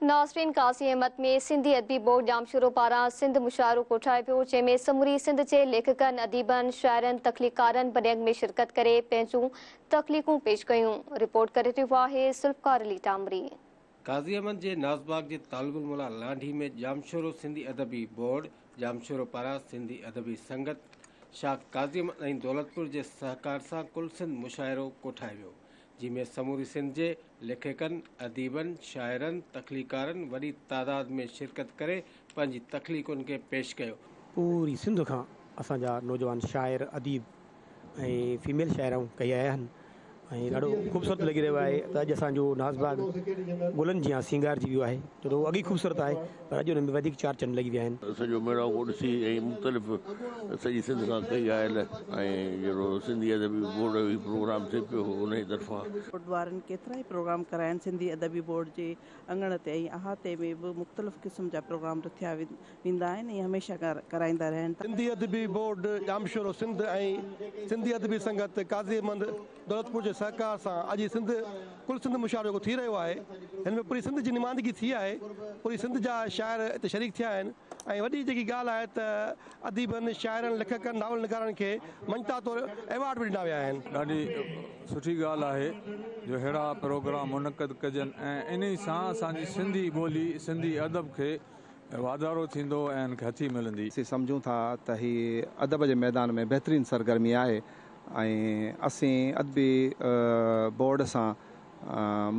ناظرين قاضي احمد ۾ سنڌي ادبي بورڊ ڄامشورو پاران سنڌ مشاعرو ڪوٺايو ويو جنهن ۾ سموري سنڌ جي ليکڪن، اديبن، شاعرن، تخليقڪارن وڏي انگ ۾ شرڪت ڪري پنهنجون تخليقون پيش ڪيون. رپورٽ ڪري رهيو آهي ذوالفقار علي ٽامري. قاضي احمد جي نازباغ جي طالب الموليٰ لانڍي ۾ ڄامشورو سنڌي ادبي بورڊ ڄامشورو پاران سنڌي ادبي سنگت شاخ قاضي احمد ۽ دولتپور جي سهڪار سان ڪل سنڌ مشاعرو ڪوٺايو ويو جنهن ۾ سموري سنڌ جي ليکڪن، اديبن، شاعرن، تخليقڪارن وڏي تعداد ۾ شرڪت ڪري پنهنجي تخليقن کي پيش ڪيو. پوري سنڌ کان اسان جا نوجوان شاعر، اديب ۽ فيميل شاعرائون ڪهي آيا آهن ۽ ڏاڍو خوبصورت لڳي رهيو آهي ته اڄ اسان جو ناز باغ گلن جيان سينگارجي ويو آهي ڇو ته اهو اڳ ئي خوبصورت آهي پر اڄ ان ۾ وڌيڪ چار چنڊ لڳي ويا آهن. سڄو ميڙاڪو ڏسي ۽ مختلف سڄي سنڌ کان ڪهي آيل ۽ جهڙو سنڌي ادبي بورڊ جو هي پروگرام ٿئي پيو انهي طرفان. بورڊ وارن ڪيترائي پروگرام ڪرايا آهن سنڌي ادبي بورڊ جي اڱڻ تي ۽ احاطي ۾ به مختلف قسم جا پروگرام رٿيا ويندا آهن ۽ هميشه ڪرائيندا رهن ٿا. سنڌي ادبي بورڊ ڄامشورو سنڌ ۽ سنڌي ادبي سنگت قاضي احمد دولتپور جي سهڪار سان اڄ هي سنڌ ڪل سنڌ مشاعرو جيڪو ٿي رهيو آهي هن ۾ پوري سنڌ جي نمائندگي ٿي آهي پوري سنڌ جا شاعر هتي شريڪ ٿيا آهن ۽ وڏي جيڪي ڳالهه آهي ته اديبن شاعرن ليکڪن ناول نگارن کي مڃتا طور ايوارڊ به ڏنا ويا آهن. ڏاڍي سٺي ڳالهه آهي جو ههڙا پروگرام منعقد ڪجن ۽ انهي سان اسان جي سنڌي ٻولي سنڌي ادب کي واڌارو ٿيندو ۽ ان کي هٿي ملندي. اسين سمجهون ٿا ته هي ادب جي ميدان ۾ بهترين سرگرمي آهي ۽ اسين ادبي بورڊ سان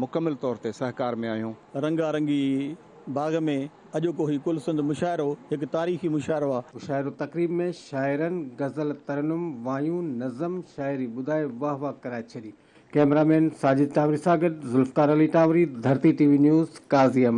مڪمل طور تي سهڪار ۾ آهيون. رنگا رنگي باغ ۾ اڄوڪو هي ڪل سنڌ مشاعرو هڪ تاريخي مشاعرو آ. مشاعرو تقريب ۾ شاعرن غزل، ترنم، وايون، نظم، شاعري ٻڌائي واهه واهه ڪرائي ڇڏي. ڪئميرا مين ساجد ٽانوري سان گڏ Zulfiqar Ali Tanwari, Dharti T V news, Qazi Ahmed.